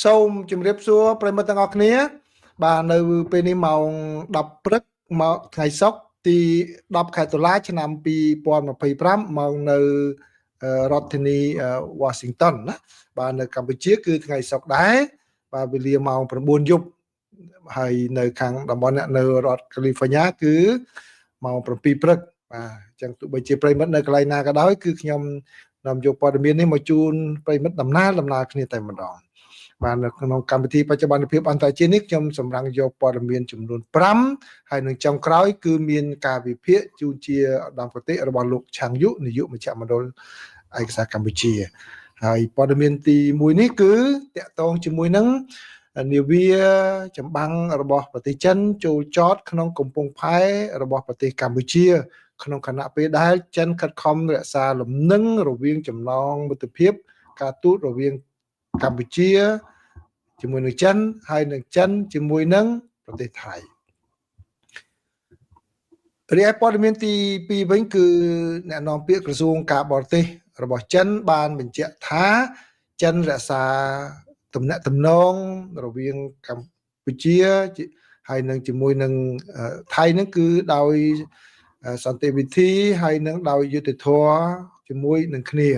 សូមជម្រាបសួរប្រិយមិត្តទាំងអស់គ្នា បាទនៅពេលនេះម៉ោង10ព្រឹកមកថ្ងៃសុក្រទី10ខែតុលាឆ្នាំ2025មកនៅរដ្ឋធានី Washington ណាបាទនៅកម្ពុជាគឺថ្ងៃសុក្រដែរបាទវេលាម៉ោង9យប់ហើយនៅខាងតំបន់អ្នកនៅរដ្ឋ California គឺម៉ោង7ព្រឹកបាទអញ្ចឹងទោះបីជាប្រិយមិត្តនៅកន្លែងណាក៏ដោយគឺខ្ញុំនាំយកព័ត៌មាននេះមកជូនប្រិយមិត្តដំណើរដំណើរគ្នាតែម្ដងបាទនៅក្នុងកម្មវិធីបច្ចុប្បន្នភាពអន្តរជាតិនេះខ្ញុំសម្រាប់យកព័ត៌មានចំនួន5ហើយនឹងចុងក្រោយគឺមានការវិភាគជូនជាឧត្តមគតិរបស់លោកឆាងយុនាយកមជ្ឈមណ្ឌលឯកសារកម្ពុជាហើយព័ត៌មានទី1នេះគឺតាក់ទងជាមួយនឹងនាវាចម្បាំងរបស់ប្រទេសចិនចូលចតក្នុងកំពង់ផែរបស់ប្រទេសកម្ពុជា ក្នុងខណៈពេលដែលចិនខិតខំរក្សាលំនឹងរវាងចំណងមិត្តភាពការទូតរវាងកម្ពុជាជាមួយនឹងចិនហើយនឹងចិនជាមួយនឹងប្រទេសថៃរីឯព័ត៌មានទី2វិញគឺអ្នកនាំពាក្យក្រសួងការបរទេសរបស់ចិនបានបញ្ជាក់ថាចិនរក្សាទំនាក់ទំនងរវាងកម្ពុជាហើយនឹងជាមួយនឹងថៃនឹងគឺដោយសន្តិវិធីហើយនឹងដោយយុត្តិធម៌ជាមួយនឹងគ្នា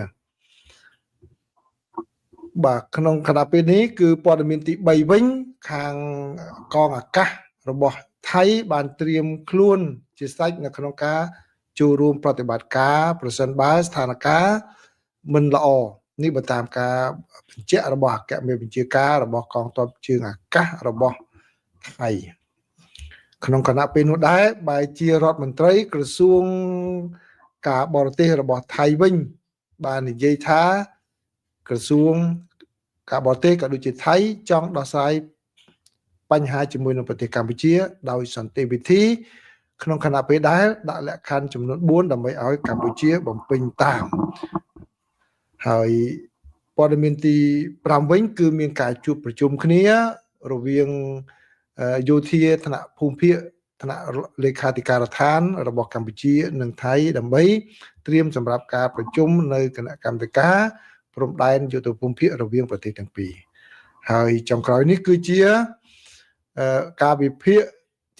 បាទក្នុងខណៈពេលនេះគឺព័ត៌មានទី3វិញខាងកងអាកាសរបស់ថៃបានត្រៀមខ្លួនជាស្រេចនៅក្នុងការចូលរួមប្រតិបត្តិការប្រសិនបើស្ថានភាពមិនល្អនេះបើតាមការបញ្ជាក់របស់អគ្គមេបញ្ជាការរបស់កងទ័ពជើងអាកាសរបស់ថៃក្នុងខណៈពេលនោះដែរបែជារដ្ឋមន្ត្រីក្រសួងការបរទេសរបស់ថៃវិញបាននិយាយថាក្រសួងការបរទេសក៏ដូចជាថៃចង់ដោះស្រាយបញ្ហាជាមួយនឹងប្រទេសកម្ពុជាដោយសន្តិវិធីក្នុងខណៈពេលដែលដាក់លក្ខខណ្ឌចំនួន4ដើម្បីឲ្យកម្ពុជាបំពេញតាមហើយព័ត៌មានទី5វិញគឺមានការជួបប្រជុំគ្នារវាងយោធាថ្នាក់ភូមិភាគថ្នាក់លេខាធិការដ្ឋានរបស់កម្ពុជានិងថៃដើម្បីត្រៀមសម្រាប់ការប្រជុំនៅគណៈកម្មាធិការព្រំដែនយុទ្ធភូមិភាគរវាងប្រទេសទាំងពីរហើយចុងក្រោយនេះគឺជាការវិភាគ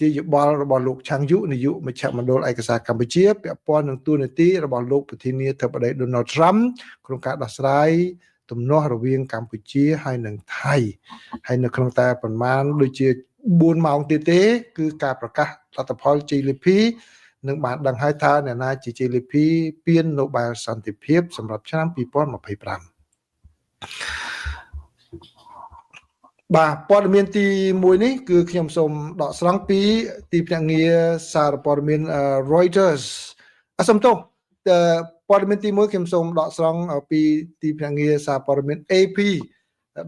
ជាយោបល់របស់លោកឆាងយុនាយកមជ្ឈមណ្ឌលឯកសារកម្ពុជាពាក់ព័ន្ធនឹងតួនាទីរបស់លោកប្រធានាធិបតី Donald Trump ក្នុងការដោះស្រាយទំនាស់រវាងកម្ពុជាហើយនិងថៃហើយនៅក្នុងតែប្រមាណដូចជា4ម៉ោងទៀតទេគឺការប្រកាសលទ្ធផលជ័យលាភីនឹងបានដឹងហើយថាអ្នកណាជាជ័យលាភីពាន Nobel សន្តិភាពសម្រាប់ឆ្នាំ2025បាទព័ត៌មានទី1នេះគឺខ្ញុំសូមដកស្រង់ពីទីភ្នាក់ងារសារព័ត៌មាន Reuters អសុំទោសព័ត៌មានទី1ខ្ញុំសូមដកស្រង់ពីទីភ្នាក់ងារសារព័ត៌មាន AP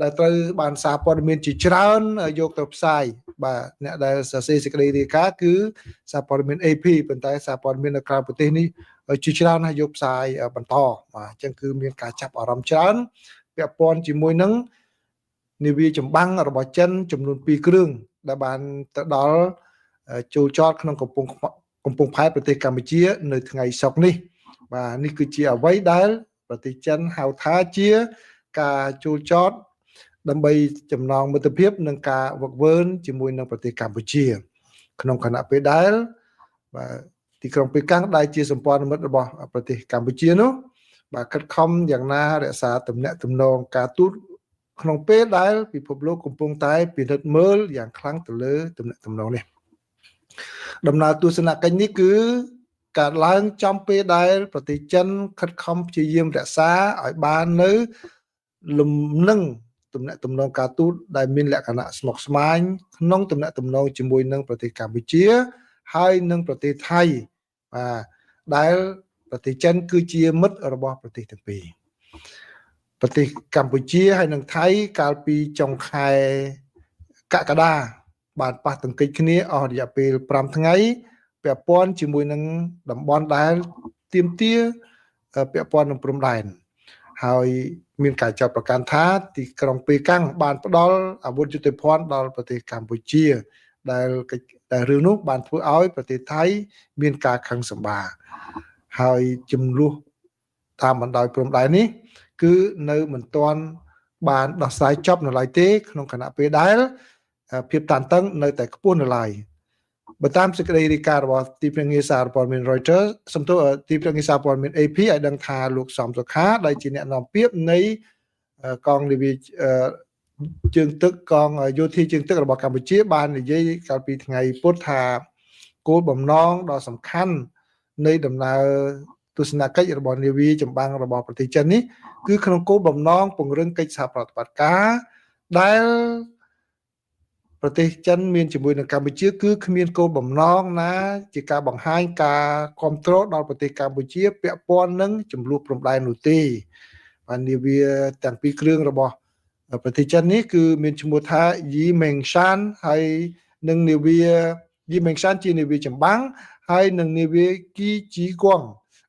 ដែលត្រូវបានសារព័ត៌មានជាច្រើនយកទៅផ្សាយបាទអ្នកដែលសរសេរសេចក្តីរាយការណ៍គឺសារព័ត៌មាន AP ប៉ុន្តែសារព័ត៌មាននៅក្រៅប្រទេសនេះជាច្រើនណាស់យកផ្សាយបន្តបាទអញ្ចឹងគឺមានការចាប់អារម្មណ៍ច្រើនពាក់ព័ន្ធជាមួយនឹងនាវាចម្បាំងរបស់ចិនចំនួន2គ្រឿងដែលបានទៅដល់ចូលចតក្នុងកំពង់ផែប្រទេសកម្ពុជានៅថ្ងៃសុក្រនេះបាទនេះគឺជាអ្វីដែលប្រទេសចិនហៅថាជាការចូលចតដើម្បីចំណងមិត្តភាពនិងការវឹកវើជាមួយនឹងប្រទេសកម្ពុជាក្នុងខណៈពេលដែលបាទទីក្រុងប៉េកាំងដែលជាសម្ព័ន្ធមិត្តរបស់ប្រទេសកម្ពុជានោះបាទខិតខំយ៉ាងណារក្សាទំនាក់ទំនងការទូតក្នុងពេលដែលពិភពលោកកំពុងតែពិនិត្យមើលយ៉ាងខ្លាំងទៅលើទំនាក់ទំនងនេះដំណើរទស្សនកិច្ចនេះគឺកើតឡើងចំពេលដែលប្រទេសចិនខិតខំព្យាយាមរក្សាឲ្យបាននៅលំនឹងទំនាក់ទំនងការទូតដែលមានលក្ខណៈស្មុគស្មាញក្នុងទំនាក់ទំនងជាមួយនឹងប្រទេសកម្ពុជាហើយនិងប្រទេសថៃបាទដែលប្រទេសចិនគឺជាមិត្តរបស់ប្រទេសទាំងពីរប្រទេសកម្ពុជាហើយនិងថៃកាលពីចុងខែកក្កដាបានប៉ះទង្គិចគ្នាអស់រយៈពេល5ថ្ងៃពាក់ព័ន្ធជាមួយនឹងតំបន់ដែលទាមទារពាក់ព័ន្ធនឹងព្រំដែនហើយមានការចោទប្រកាន់ថាទីក្រុងប៉េកាំងបានផ្ដល់អាវុធយុទ្ធភណ្ឌដល់ប្រទេសកម្ពុជាដែលរឿងនោះបានធ្វើឲ្យប្រទេសថៃមានការខឹងសម្បាហើយចំនួនតាមបណ្ដោយព្រំដែននេះគឺនៅមិនទាន់ បានដោះស្រាយចប់នៅឡើយទេក្នុងខណៈពេលដែលភាពតានតឹងនៅតែខ្ពស់នៅឡើយបើតាមសេចក្តីរាយការណ៍របស់ទីភ្នាក់ងារសារព័ត៌មាន Reuters សំទោសទីភ្នាក់ងារសារព័ត៌មាន AP ឲ្យដឹងថាលោកសំសុខាដែលជាអ្នកនាំពាក្យនៃកងនាវាជើងទឹកកងយោធាជើងទឹករបស់កម្ពុជា បាននិយាយកាលពីថ្ងៃពុធថាគោលបំណងដ៏សំខាន់នៃដំណើរទស្សនកិច្ចរបស់នាវាចម្បាំងរបស់ប្រទេសចិននេះគឺក្នុងគោលបំណងពង្រឹងកិច្ចសហប្រតិបត្តិការដែលប្រទេសចិនមានជាមួយនឹងកម្ពុជាគឺគ្មានគោលបំណងណាជាការបង្ហាញការគ្រប់គ្រងដល់ប្រទេសកម្ពុជាពាក់ព័ន្ធនឹងចំនួនព្រំដែននោះទេបាទនាវាទាំងពីរគ្រឿងរបស់ប្រទេសចិននេះគឺមានឈ្មោះថាយីមេងសានហើយនិងនាវាយីមេងសានជានាវាចម្បាំងហើយនិងនាវាគីជីគួង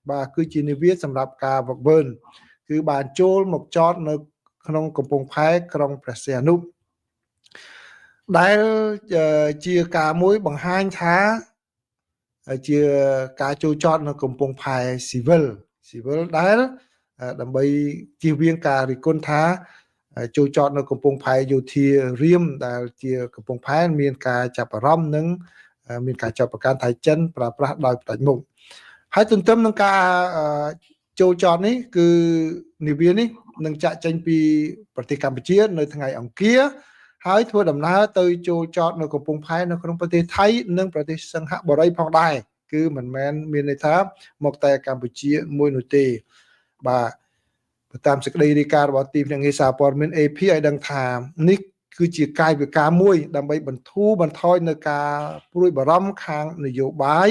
បាទគឺជានាវាសម្រាប់ការវឹកវើគឺបានចូលមកចតនៅក្នុងកំពង់ផែក្រុងព្រះសីហនុដែលជាការមួយបង្ហាញថាជាការចូលចតនៅកំពង់ផែស៊ីវិលស៊ីវិលដែលដើម្បីជៀសវាងការរិះគន់ថាចូលចតនៅកំពង់ផែយោធារៀមដែលជាកំពង់ផែមានការចាប់អារម្មណ៍និងមានការចាប់ប្រកាន់ថៃចិនប្រើប្រាស់ដោយផ្ដាច់មុខហើយទន្ទឹមនឹងការចូលចតនេះគឺនាវានេះនឹងចាក់ចេញពីប្រទេសកម្ពុជានៅថ្ងៃអង្គារហើយធ្វើដំណើរទៅចូលចតនៅកំពង់ផែនៅក្នុងប្រទេសថៃនិងប្រទេសសិង្ហបុរីផងដែរគឺមិនមែនមានន័យថាមកតែកម្ពុជាមួយនោះទេបាទតាមសេចក្តីរាយការណ៍របស់ទីភ្នាក់ងារសារព័ត៌មាន AP ឲ្យដឹងថានេះគឺជាកាយវិការមួយដើម្បីបន្ធូរបន្ថយនៅការព្រួយបារម្ភខាងនយោបាយ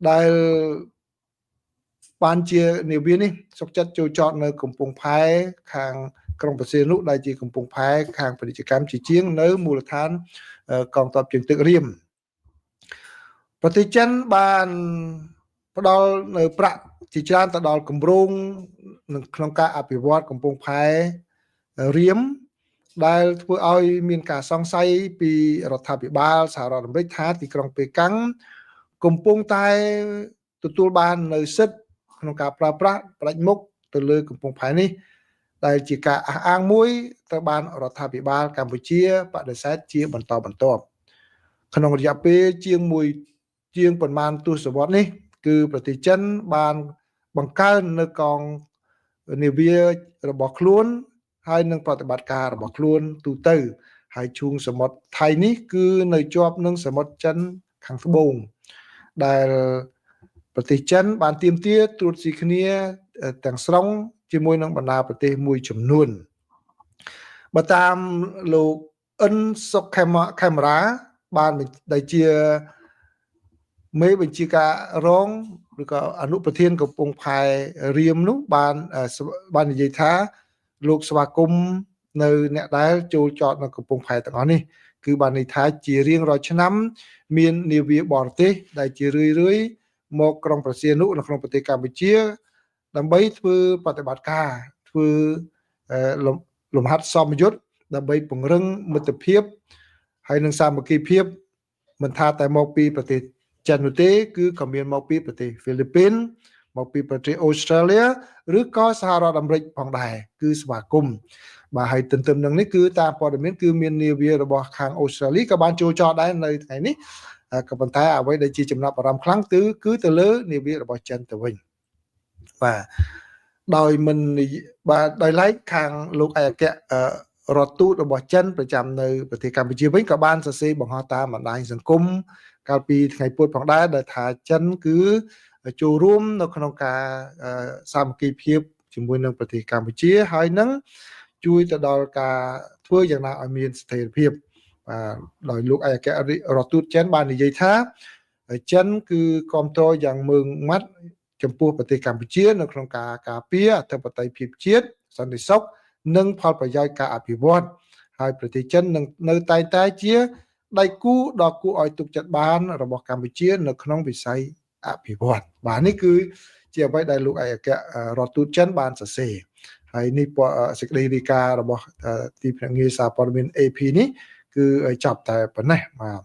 ដែលបានជានាវានេះសុខចិត្តចូលចតនៅកំពង់ផែខាងក្រុងព្រះសីហនុដែលជាកំពង់ផែខាងពាណិជ្ជកម្មជាជាងនៅមូលដ្ឋានកងទ័ពជើងទឹករៀមប្រទេសចិនបានផ្ដល់នៅប្រាក់ជាច្រើនទៅដល់គម្រោងក្នុងការអភិវឌ្ឍកំពង់ផែរៀមដែលធ្វើឲ្យមានការសង្ស័យពីរដ្ឋាភិបាលសហរដ្ឋអាមេរិកថាទីក្រុងប៉េកាំងកំពុងតែទទួលបាននៅសិទ្ធិក្នុងការប្រើប្រាស់ផ្ដាច់មុខទៅលើកំពង់ផែនេះដែលជាការអះអាងមួយត្រូវបានរដ្ឋាភិបាលកម្ពុជាបដិសេធជាបន្តបន្ទាប់ក្នុងរយៈពេលជាងមួយជាងប្រមាណទសវត្សរ៍នេះគឺប្រទេសចិនបានបង្កើននៅកងនាវារបស់ខ្លួនហើយនឹងប្រតិបត្តិការរបស់ខ្លួនទូទៅហើយឈូងសមុទ្រថៃនេះគឺនៅជាប់នឹងសមុទ្រចិនខាងត្បូងដែលប្រទេសចិនបានទាមទារត្រួតស៊ីគ្នាទាំងស្រុងជាមួយនឹងបណ្ដាប្រទេសមួយចំនួនបើតាមលោកអិនសុខខេមរាបានដែលជាមេបញ្ជាការរងឬក៏អនុប្រធានកំពង់ផែរៀមនោះបានបាននិយាយថាលោកស្វាគមន៍នៅអ្នកដែលចូលចតនៅកំពង់ផែទាំងអស់នេះគឺបានន័យថាជារៀងរាល់ឆ្នាំមាននាវាបរទេសដែលជារឿយរឿយមកក្រុងព្រះសីហនុនៅក្នុងប្រទេសកម្ពុជាដើម្បីធ្វើប្រតិបត្តិការធ្វើលំហាត់សមយុទ្ធដើម្បីពង្រឹងមិត្តភាពហើយនឹងសាមគ្គីភាពមិនថាតែមកពីប្រទេសចិននោះទេគឺក៏មានមកពីប្រទេសហ្វីលីពីនមកពីប្រទេសអូស្ត្រាលីឬក៏សហរដ្ឋអាមេរិកផងដែរគឺស្វាគមន៍បាទហើយទន្ទឹមនឹងនេះគឺតាមព័ត៌មានគឺមាននាវារបស់ខាងអូស្ត្រាលីក៏បានចូលចតដែរនៅថ្ងៃនេះក៏ប៉ុន្តែអ្វីដែលជាចំណាប់អារម្មណ៍ខ្លាំងគឺគឺទៅលើនាវារបស់ចិនទៅវិញបាទដោយមិនបាទដោយឡែកខាងលោកឯកអគ្គរដ្ឋទូតរបស់ចិនប្រចាំនៅប្រទេសកម្ពុជាវិញក៏បានសរសេរបង្ហោះតាមបណ្ដាញសង្គមកាលពីថ្ងៃពុធផងដែរដែលថាចិនគឺចូលរួមនៅក្នុងការសាមគ្គីភាពជាមួយនឹងប្រទេសកម្ពុជាហើយនឹងជួយទៅដល់ការធ្វើយ៉ាងណាឲ្យមានស្ថិរភាពបាទដោយលោកឯកអគ្គរដ្ឋទូតចិនបាននិយាយថាចិនគឺគ្រប់គ្រងយ៉ាងម៉ឺងម៉ាត់ចំពោះប្រទេសកម្ពុជានៅក្នុងការការពារអធិបតេយ្យភាពជាតិសន្តិសុខនិងផលប្រយោជន៍ការអភិវឌ្ឍហើយប្រទេសចិននឹងនៅតែតែជាដៃគូដ៏គួរឲ្យទុកចិត្តបានរបស់កម្ពុជានៅក្នុងវិស័យអភិវឌ្ឍបាទនេះគឺជាអ្វីដែលលោកឯកអគ្គរដ្ឋទូតចិនបានសរសេរហើយនេះសេចក្តីរាយការណ៍របស់ទីភ្នាក់ងារសារព័ត៌មាន AP នេះគឺចប់តែប៉ុណ្ណេះបាទ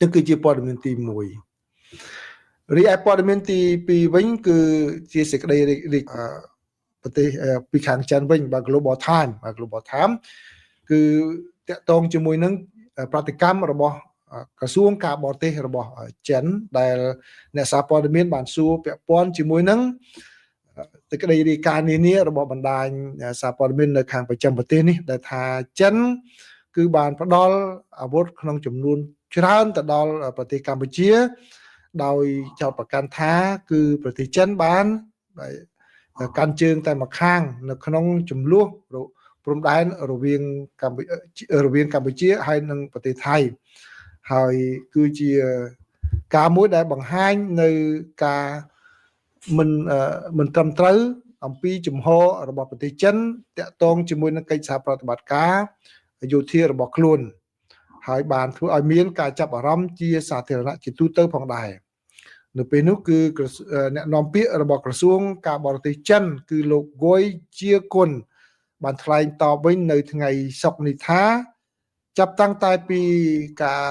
នេះគឺជាព័ត៌មានទី1រីឯព័ត៌មានទី2វិញគឺជាសេចក្តី ប្រទេសពីខាងចិនវិញបាទ Global Time បាទ Global Time គឺតាក់ទងជាមួយនឹងប្រតិកម្មរបស់ក្រសួងការបរទេសរបស់ចិនដែលអ្នកសារព័ត៌មានបានសួរពាក់ព័ន្ធជាមួយនឹងសេចក្តីរាយការណ៍នានារបស់បណ្ដាញសារព័ត៌មាននៅខាងប្រចាំប្រទេសនេះដែលថាចិនគឺបានផ្ដល់អាវុធក្នុងចំនួនច្រើនទៅដល់ប្រទេសកម្ពុជា ដោយចោទប្រកាន់ថាគឺប្រទេសចិនបានកាន់ជើងតែម្ខាងនៅក្នុងចំនួនព្រំដែនរវាងកម្ពុជារវាងកម្ពុជាហើយនិងប្រទេសថៃហើយគឺជាការមួយដែលបង្ហាញនៅការមិនមិនត្រឹមត្រូវអំពីជំហររបស់ប្រទេសចិនតាក់ទងជាមួយនឹងកិច្ចសហប្រតិបត្តិការយោធារបស់ខ្លួនហើយបានធ្វើឲ្យមានការចាប់អារម្មណ៍ជាសាធារណៈជាទូទៅផងដែរនៅពេលនោះគឺអ្នកនាំពាក្យរបស់ក្រសួងការបរទេសចិនគឺលោកហ្គុយជាគុណបានថ្លែងតបវិញនៅថ្ងៃសុក្រនេះថាចាប់តាំងតែពីការ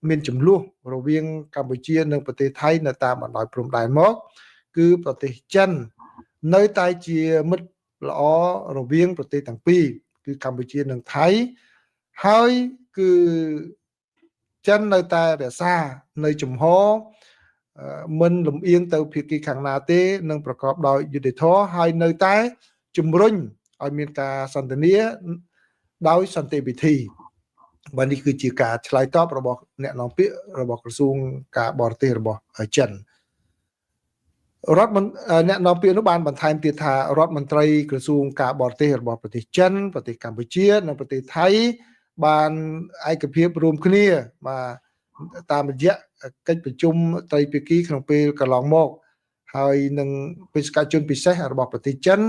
មានចំនួនរវាងកម្ពុជានិងប្រទេសថៃនៅតាមបណ្ដោយព្រំដែនមកគឺប្រទេសចិននៅតែជាមិត្តល្អរវាងប្រទេសទាំងពីរគឺកម្ពុជានិងថៃហើយគឺចិននៅតែរក្សានៅជំហរមិនលំអៀងទៅភាគីខាងណាទេនិងប្រកបដោយយុត្តិធម៌ហើយនៅតែជំរុញឲ្យមានការសន្ទនាដោយសន្តិវិធីបាទនេះគឺជាការឆ្លើយតបរបស់អ្នកនាំពាក្យរបស់ក្រសួងការបរទេសរបស់ចិនរដ្ឋអ្នកនាំពាក្យនោះបានបន្ថែមទៀតថារដ្ឋមន្ត្រីក្រសួងការបរទេសរបស់ប្រទេសចិនប្រទេសកម្ពុជានិងប្រទេសថៃបានឯកភាពរួមគ្នាបាទតាមរយៈកិច្ចប្រជុំត្រីភាគីក្នុងពេលកន្លងមកហើយនឹងបេសកជនពិសេសរបស់ប្រទេសចិន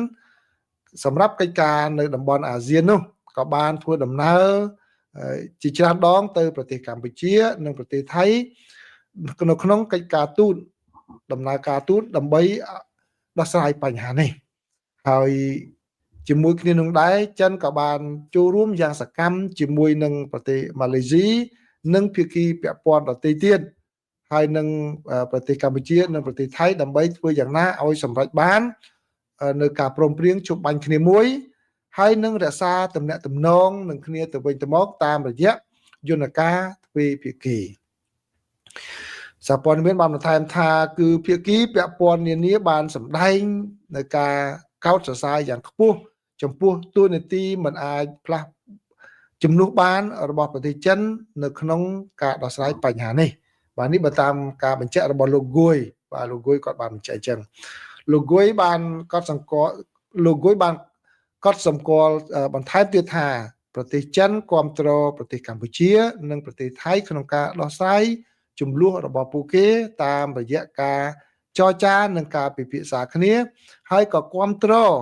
សម្រាប់កិច្ចការនៅតំបន់អាស៊ាននោះក៏បានធ្វើដំណើរជាច្រើនដងទៅប្រទេសកម្ពុជានិងប្រទេសថៃនៅក្នុងកិច្ចការទូតដំណើរការទូតដើម្បីដោះស្រាយបញ្ហានេះហើយជាមួយគ្នានឹងដែរចិនក៏បានចូលរួមយ៉ាងសកម្មជាមួយនឹងប្រទេសម៉ាឡេស៊ីនិងភាគីពាក់ព័ន្ធដទៃទៀតហើយនឹងប្រទេសកម្ពុជានិងប្រទេសថៃដើម្បីធ្វើយ៉ាងណាឲ្យសម្រេចបាននៅការព្រមព្រៀងជប់បាញ់គ្នាមួយហើយនឹងរក្សាទំនាក់ទំនងនឹងគ្នាទៅវិញទៅមកតាមរយៈយន្តការទ្វេភាគីសារព័ត៌មានបានបន្ថែមថាគឺភាគីពាក់ព័ន្ធនានាបានសម្ដែងនៅការកោតសរសើរយ៉ាងខ្ពស់ចំពោះតួនាទីមិនអាចផ្លាស់ជំនួសបានរបស់ប្រទេសចិននៅក្នុងការដោះស្រាយបញ្ហានេះបាទនេះបើតាមការបញ្ជាក់របស់លោកហ្គុយបាទលោកហ្គុយគាត់បានបញ្ជាក់អញ្ចឹងលោកហ្គុយបានកត់សង្កល់លោកហ្គុយបានកត់សម្គាល់បន្ថែមទៀតថាប្រទេសចិនគ្រប់គ្រងប្រទេសកម្ពុជា និងប្រទេសថៃក្នុងការដោះស្រាយចំនួនរបស់ពួកគេតាមរយៈការចរចានិងការពិភាក្សាគ្នាហើយក៏គ្រប់គ្រង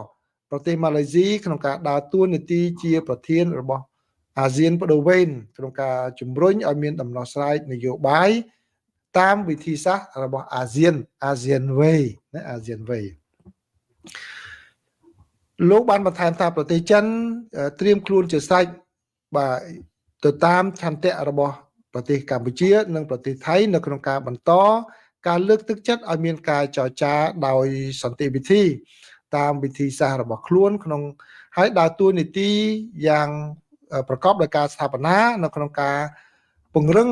ប្រទេសម៉ាឡេស៊ីក្នុងការដើរតួនាទីជាប្រធានរបស់អាស៊ានបដូវវេនក្នុងការជំរុញឲ្យមានដំណោះស្រាយនយោបាយតាមវិធីសាស្ត្ររបស់អាស៊ាន ASEAN Way ណា ASEAN Way លោកបានបន្ថែមថាប្រទេសចិនត្រៀមខ្លួនជាស្រេចបាទទៅតាមឆន្ទៈរបស់ប្រទេសកម្ពុជា និងប្រទេសថៃនៅក្នុងការបន្តការលើកទឹកចិត្តឲ្យមានការចរចាដោយសន្តិវិធីតាមវិធីសាស្ត្ររបស់ខ្លួនក្នុងហើយដើរតួនាទីយ៉ាងប្រកបដោយការស្ថាបនានៅក្នុងការពង្រឹង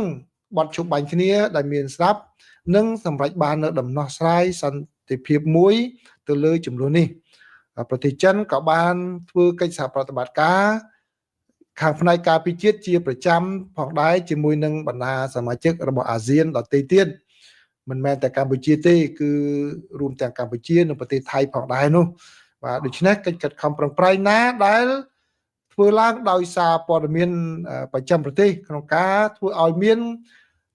បទជប់បាញ់គ្នាដែលមានស្រាប់និងសម្រេចបាននៅដំណោះស្រាយសន្តិភាពមួយទៅលើចំនួននេះប្រទេសចិនក៏បានធ្វើកិច្ចសហប្រតិបត្តិការខាងផ្នែកការពិជាតិជាប្រចាំផងដែរជាមួយនឹងបណ្ដាសមាជិករបស់អាស៊ានដទៃទៀតមិនមែនតែកម្ពុជាទេគឺរួមទាំងកម្ពុជានិងប្រទេសថៃផងដែរនោះបាទដូច្នេះកិច្ចខិតខំប្រឹងប្រែងណាដែលធ្វើឡើងដោយសារព័ត៌មានប្រចាំប្រទេសក្នុងការធ្វើឲ្យមាន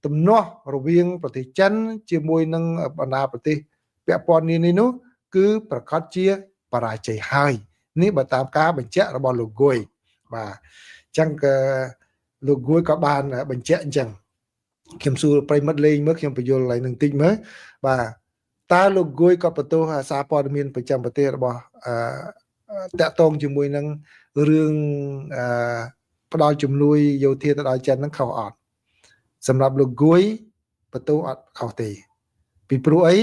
ទំនាស់រវាងប្រទេសចិនជាមួយនឹងបណ្ដាប្រទេសពាក់ព័ន្ធនានានោះគឺប្រកាសជាបរាជ័យហើយនេះបើតាមការបញ្ជាក់របស់លោកហ្គុយបាទអញ្ចឹងក៏លោកហ្គុយក៏បានបញ្ជាក់អញ្ចឹងខ្ញុំសួរប្រិមិត្តលេងមើលខ្ញុំបញ្យល់ឡើងនឹងតិចមើលបាទតើលោកហ្គុយក៏បន្ទោសសារព័ត៌មានប្រចាំប្រទេសរបស់អឺតាក់ទងជាមួយនឹងរឿងអឺផ្ដល់ជំនួយយោធាទៅដល់ចិនហ្នឹងខុសអត់សម្រាប់លោកហ្គុយបន្ទោសអត់ខុសទេពីព្រោះអី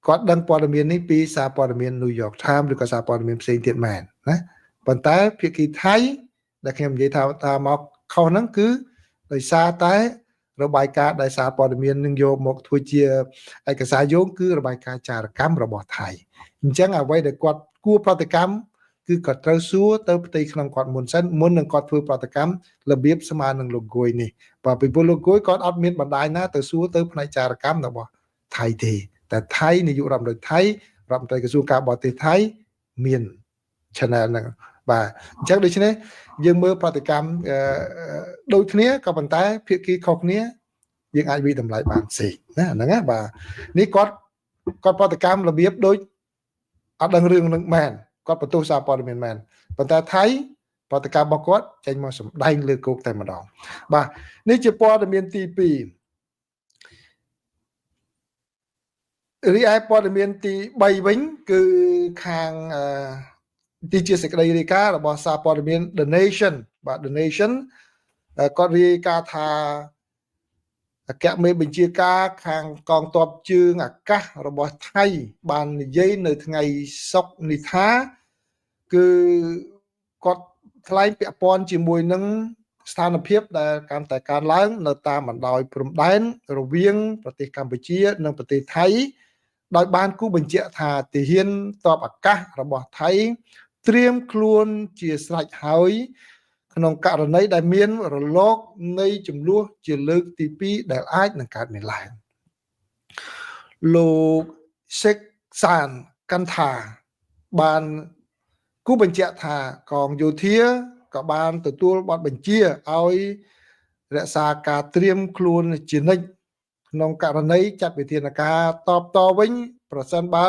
គាត់ដឹងព័ត៌មាននេះពីសារព័ត៌មាន New York Times ឬក៏សារព័ត៌មានផ្សេងទៀតមែនណាប៉ុន្តែភាគីថៃដែលខ្ញុំនិយាយថាមកខុសហ្នឹងគឺដោយសារតែរបាយការណ៍ដែលសារព័ត៌មាននឹងយកមកធ្វើជាឯកសារយោងគឺរបាយការណ៍ចារកម្មរបស់ថៃអញ្ចឹងអ្វីដែលគាត់គួរប្រតិកម្មគឺគាត់ត្រូវសួរទៅផ្ទៃក្នុងគាត់មុនសិនមុននឹងគាត់ធ្វើប្រតិកម្មរបៀបស្មើនឹងលោកគួយនេះបាទពីព្រោះលោកគួយគាត់អត់មានបណ្ដាញណាទៅសួរទៅផ្នែកចារកម្មរបស់ថៃទេតែថៃនាយករដ្ឋមន្ត្រីថៃរដ្ឋមន្ត្រីក្រសួងការបរទេសថៃមាន channel ហ្នឹងបាទអញ្ចឹងដូច្នេះយើងមើលប្រតិកម្មដូចគ្នាក៏ប៉ុន្តែភាគីខុសគ្នាយើងអាចវិតម្លៃបានផ្សេងណាហ្នឹងណាបាទនេះគាត់គាត់ប្រតិកម្មរបៀបដូចអត់ដឹងរឿងនឹងមែនគាត់បន្ទោសសារព័ត៌មានមែនប៉ុន្តែថៃប្រតិកម្មរបស់គាត់ចេញមកសម្ដែងលើគោកតែម្ដងបាទនេះជាព័ត៌មានទី2រីឯព័ត៌មានទី3វិញគឺខាងទីជាសេចក្តីរាយការណ៍របស់សារព័ត៌មាន The Nation បាទ The Nation គាត់រាយការណ៍ថាអគ្គមេបញ្ជាការខាងកងទ័ពជើងអាកាសរបស់ថៃបាននិយាយនៅថ្ងៃសុក្រនេះថាគឺគាត់ថ្លែងពាក់ព័ន្ធជាមួយនឹងស្ថានភាពដែលកាន់តែកើនឡើងនៅតាមបណ្ដោយព្រំដែនរវាងប្រទេសកម្ពុជានិងប្រទេសថៃដោយបានគូបញ្ជាក់ថាទាហានទ័ពអាកាសរបស់ថៃត្រៀមខ្លួនជាស្រេចហើយក្នុងករណីដែលមានរលកនៃចំនួនជាលើកទី2ដែលអាចនឹងកើតមានឡើងលោកសេកសានកាន់ថាបានគូបញ្ជាក់ថាកងយោធាក៏បានទទួលបទបញ្ជាឲ្យរក្សាការត្រៀមខ្លួនជានិច្ចក្នុងករណីចាត់វិធានការតបតវិញប្រសិនបើ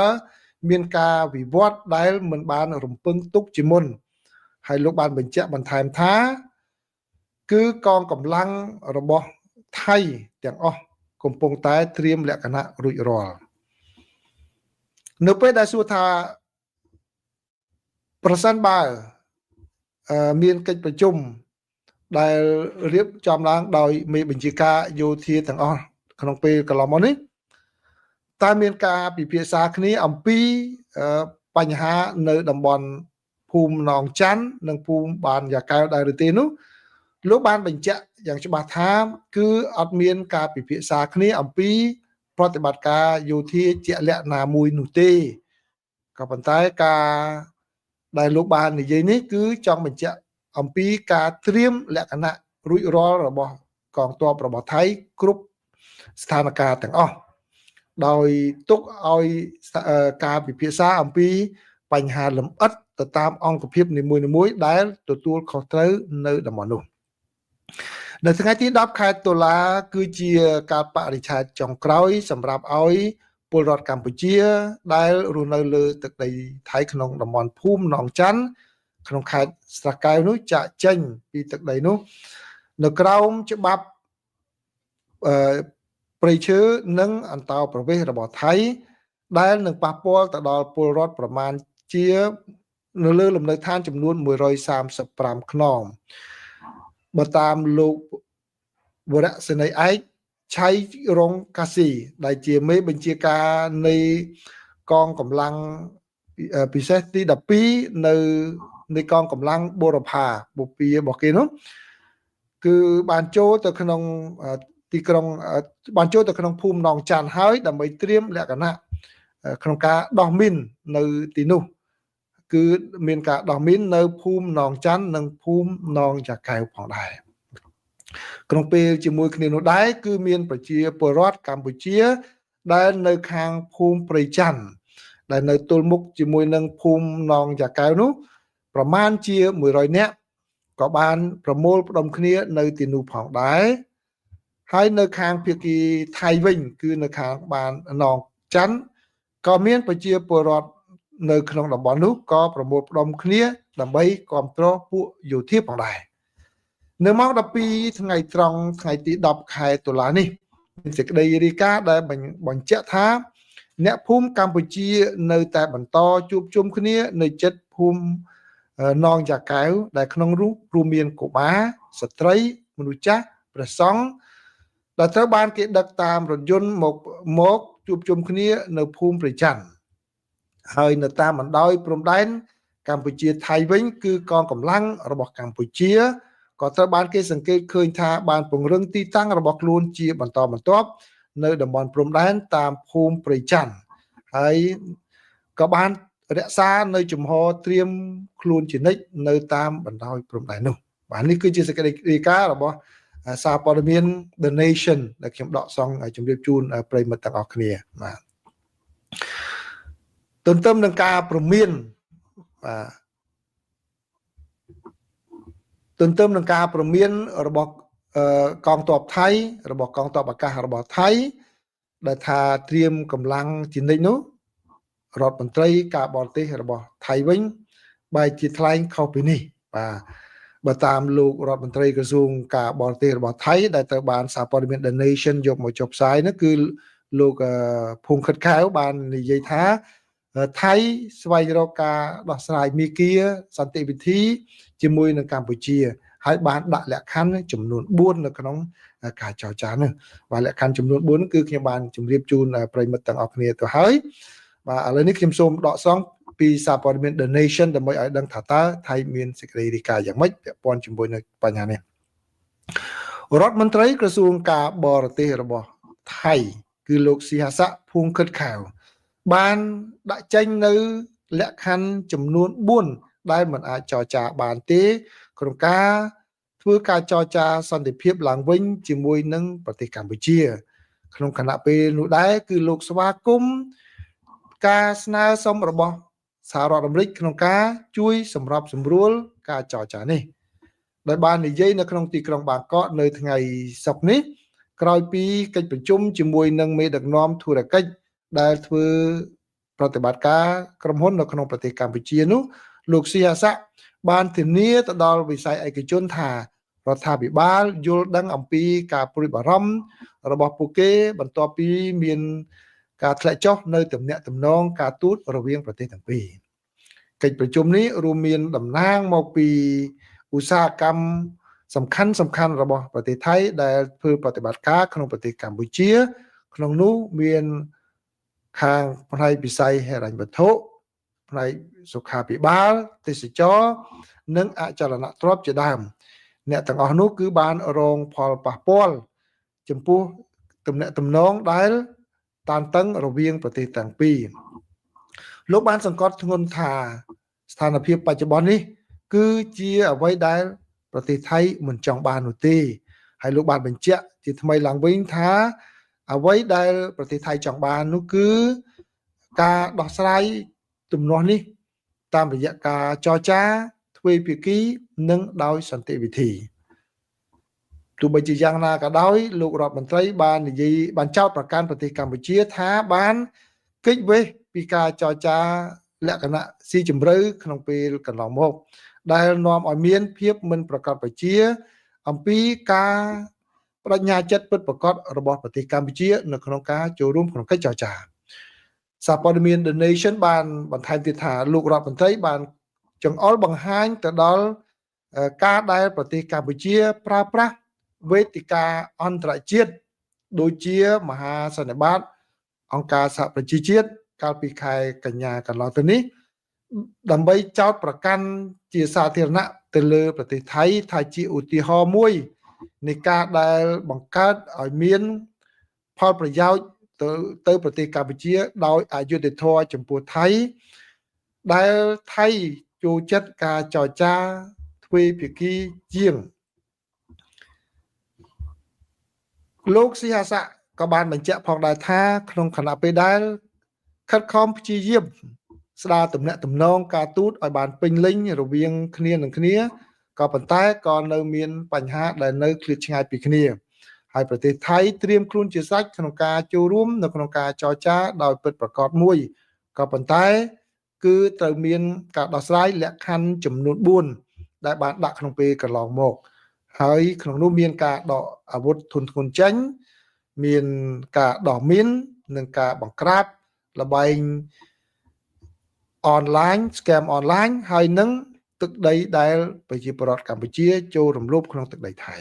មានការវិវត្តដែលមិនបានរំពឹងទុកជាមុនហើយលោកបានបញ្ជាក់បន្ថែមថាគឺកងកម្លាំងរបស់ថៃទាំងអស់កំពុងតែត្រៀមលក្ខណៈរួចរាល់នៅពេលដែលសួរថាប្រសិនបើមានកិច្ចប្រជុំដែលរៀបចំឡើងដោយមេបញ្ជាការយោធាទាំងអស់ក្នុងពេលកន្លងមកនេះតើមានការពិភាក្សាគ្នាអំពីបញ្ហានៅតំបន់ភូមិណងច័ន្ទនិងភូមិបានយ៉ាកែវដែរឬទេនោះលោកបានបញ្ជាក់យ៉ាងច្បាស់ថាគឺអត់មានការពិភាក្សាគ្នាអំពីប្រតិបត្តិការយោធាជាក់លាក់ណាមួយនោះទេក៏ប៉ុន្តែការដែលលោកបាននិយាយនេះគឺចង់បញ្ជាក់អំពីការត្រៀមលក្ខណៈរួចរាល់របស់កងទ័ពរបស់ថៃគ្រប់ស្ថានភាពទាំងអស់ដោយទុកឲ្យការពិភាក្សាអំពីបញ្ហាលម្អិតទៅតាមអង្គភាពនីមួយៗដែលទទួលខុសត្រូវនៅតំបន់នោះនៅថ្ងៃទី10ខែតុលាគឺជាការបរិច្ឆេទចុងក្រោយសម្រាប់ឲ្យពលរដ្ឋកម្ពុជាដែលរស់នៅលើទឹកដីថៃក្នុងតំបន់ភូមិណងច័ន្ទក្នុងខេត្តស្រះកែវនោះចាក់ចេញពីទឹកដីនោះនៅក្រោមច្បាប់ព្រៃឈើនិងអន្តោប្រវេសន៍របស់ថៃដែលនឹងប៉ះពាល់ទៅដល់ពលរដ្ឋប្រមាណជានៅលើលំនៅឋានចំនួន135ខ្នងបើតាមលោកវរៈសេនីយ៍ឯកឆៃរងកាស៊ីដែលជាមេបញ្ជាការនៃកងកម្លាំងពិសេសទី12នៅនៃកងកម្លាំងបុរផាបុព្វារបស់គេនោះគឺបានចូលទៅក្នុងទីក្រុងបានចូលទៅក្នុងភូមិណងច័ន្ទហើយដើម្បីត្រៀមលក្ខណៈក្នុងការដោះមីននៅទីនោះគឺមានការដោះមីននៅភូមិណងច័ន្ទនិងភូមិណងចាកែវផងដែរក្នុងពេលជាមួយគ្នានោះដែរគឺមានប្រជាពលរដ្ឋកម្ពុជាដែលនៅខាងភូមិព្រៃច័ន្ទដែលនៅទល់មុខជាមួយនឹងភូមិណងចាកែវនោះប្រមាណជា100នាក់ក៏បានប្រមូលផ្ដុំគ្នានៅទីនោះផងដែរហើយនៅខាងភាគីថៃវិញគឺនៅខាងបានណងច័ន្ទក៏មានប្រជាពលរដ្ឋនៅក្នុងតំបន់នោះក៏ប្រមូលផ្ដុំគ្នាដើម្បីគ្រប់គ្រងពួកយោធាផងដែរនៅម៉ោង12ថ្ងៃត្រង់ថ្ងៃទី10ខែតុលានេះមានសេចក្តីរាយការណ៍ដែលបញ្ជាក់ថាអ្នកភូមិកម្ពុជានៅតែបន្តជួបជុំគ្នានៅចិត្តភូមិណងយ៉ាកែវដែលក្នុងនោះរួមមានកុមារស្ត្រីមនុស្សចាស់ព្រះសង្ឃដែលត្រូវបានគេដឹកតាមរថយន្តមក ជួបជុំគ្នានៅភូមិព្រៃច័ន្ទហើយនៅតាមបណ្ដោយព្រំដែនកម្ពុជាថៃវិញគឺកងកម្លាំងរបស់កម្ពុជាក៏ត្រូវបានគេសង្កេតឃើញថាបានពង្រឹងទីតាំងរបស់ខ្លួនជាបន្តបន្ទាប់នៅតំបន់ព្រំដែនតាមភូមិព្រៃច័ន្ទហើយក៏បានរក្សានៅជំហរត្រៀមខ្លួនជានិច្ចនៅតាមបណ្ដោយព្រំដែននោះបាទនេះគឺជាសេចក្តីរាយការណ៍របស់សារព័ត៌មាន The Nation ដែលខ្ញុំដកស្រង់ជម្រាបជូនប្រិយមិត្តទាំងអស់គ្នាបាទទន្ទឹមនឹងការព្រមានបាទទន្ទឹមនឹងការព្រមានរបស់កងទ័ពថៃរបស់កងទ័ពអាកាសរបស់ថៃដែលថាត្រៀមកម្លាំងជានិច្ចនោះរដ្ឋមន្ត្រីការបរទេសរបស់ថៃវិញបែរជាថ្លែងខុសពីនេះបាទបើតាមលោករដ្ឋមន្ត្រីក្រសួងការបរទេសរបស់ថៃដែលត្រូវបានសារព័ត៌មាន The Nation យកមកចុះផ្សាយនោះគឺលោកភួងខិតខែវបាននិយាយថាថៃស្វែងរកការដោះស្រាយមាគ៌ាសន្តិវិធីជាមួយនឹងកម្ពុជាហើយបានដាក់លក្ខខណ្ឌចំនួន4នៅក្នុងការចរចានោះបាទលក្ខខណ្ឌចំនួន4គឺខ្ញុំបានជម្រាបជូនប្រិយមិត្តទាំងអស់គ្នាទៅហើយបាទឥឡូវនេះខ្ញុំសូមដកស្រង់ពីសារព័ត៌មាន The Nation ដើម្បីឲ្យដឹងថាតើថៃមានសេចក្តីរាយការណ៍យ៉ាងម៉េចពាក់ព័ន្ធជាមួយនឹងបញ្ហានេះរដ្ឋមន្ត្រីក្រសួងការបរទេសរបស់ថៃគឺលោកស៊ីហាស័កភួងខិតខៅបានដាក់ចេញនៅលក្ខខណ្ឌចំនួន4ដែលមិនអាចចរចាបានទេក្នុងការធ្វើការចរចាសន្តិភាពឡើងវិញជាមួយនឹងប្រទេសកម្ពុជាក្នុងខណៈពេលនោះដែរគឺលោកស្វាគមន៍ការស្នើសុំរបស់សហរដ្ឋអាមេរិកក្នុងការជួយសម្របសម្រួលការចរចានេះដោយបាននិយាយនៅក្នុងទីក្រុងបាងកកនៅថ្ងៃសុក្រនេះក្រោយពីកិច្ចប្រជុំជាមួយនឹងមេដឹកនាំធុរកិច្ចដែលធ្វើប្រតិបត្តិការក្រុមហ៊ុននៅក្នុងប្រទេសកម្ពុជានោះលោកស៊ីហាស័កបានធានាទៅដល់វិស័យឯកជនថារដ្ឋាភិបាលយល់ដឹងអំពីការព្រួយបារម្ភរបស់ពួកគេបន្ទាប់ពីមានការធ្លាក់ចុះនៅទំនាក់ទំនងការទូតរវាងប្រទេសទាំងពីរកិច្ចប្រជុំនេះរួមមានតំណាងមកពីឧស្សាហកម្មសំខាន់ៗរបស់ប្រទេសថៃដែលធ្វើប្រតិបត្តិការក្នុងប្រទេសកម្ពុជាក្នុងនោះមានខាងផ្នែកវិស័យហិរញ្ញវត្ថុផ្នែកសុខាភិបាលទេសចរនិងអចលនទ្រព្យជាដើមអ្នកទាំងអស់នោះគឺបានរងផលប៉ះពាល់ចំពោះទំនាក់ទំនងដែលតានតឹងរវាងប្រទេសទាំងពីរលោកបានសង្កត់ធ្ងន់ថាស្ថានភាពបច្ចុប្បន្ននេះគឺជាអ្វីដែលប្រទេសថៃមិនចង់បាននោះទេហើយលោកបានបញ្ជាក់ជាថ្មីឡើងវិញថាអ្វីដែលប្រទេសថៃចង់បាននោះគឺការដោះស្រាយទំនាស់នេះតាមរយៈការចរចាទ្វេភាគីនិងដោយសន្តិវិធីទោះបីជាយ៉ាងណាក៏ដោយលោករដ្ឋមន្ត្រីបាននិយាយបានចោទប្រកាន់ប្រទេសកម្ពុជាថាបានគេចវេះពីការចរចាលក្ខណៈស៊ីជម្រៅក្នុងពេលកន្លងមកដែលនាំឲ្យមានភាពមិនប្រកបប្រជាអំពីការបដិញ្ញាចិត្តពិតប្រាកដរបស់ប្រទេសកម្ពុជានៅក្នុងការចូលរួមក្នុងកិច្ចចរចាសារព័ត៌មាន The Nation បានបន្ថែមទៀតថាលោករដ្ឋមន្ត្រីបានចង្អុលបង្ហាញទៅដល់ការដែលប្រទេសកម្ពុជាប្រើប្រាស់វេទិកាអន្តរជាតិដូចជាមហាសន្និបាតអង្គការសហប្រជាជាតិកាលពីខែកញ្ញាកន្លងទៅនេះដើម្បីចោទប្រកាន់ជាសាធារណៈទៅលើប្រទេសថៃថាជាឧទាហរណ៍មួយនៃការដែលបង្កើតឲ្យមានផលប្រយោជន៍ទៅប្រទេសកម្ពុជាដោយអយុត្តិធម៌ចំពោះថៃដែលថៃចូលចិត្តការចរចាទ្វេភាគីជាងលោកស៊ីហាស័កក៏បានបញ្ជាក់ផងដែរថាក្នុងខណៈពេលដែលខិតខំព្យាយាមស្ដារទំនាក់ទំនងការទូតឲ្យបានពេញលេញរវាងគ្នានឹងគ្នាក៏ប៉ុន្តែក៏នៅមានបញ្ហាដែលនៅឃ្លាតឆ្ងាយពីគ្នាហើយប្រទេសថៃត្រៀមខ្លួនជាស្រេចក្នុងការចូលរួមនៅក្នុងការចរចាដោយពិតប្រាកដមួយក៏ប៉ុន្តែគឺត្រូវមានការដោះស្រាយលក្ខខណ្ឌចំនួន4ដែលបានដាក់ក្នុងពេលកន្លងមកហើយក្នុងនោះមានការដកអាវុធធុនធ្ងន់ចេញមានការដោះមីននិងការបង្ក្រាបល្បែងអនឡាញ scam អនឡាញហើយនឹងទឹកដីដែលប្រជាពលរដ្ឋកម្ពុជាចូលរំលោភក្នុងទឹកដីថៃ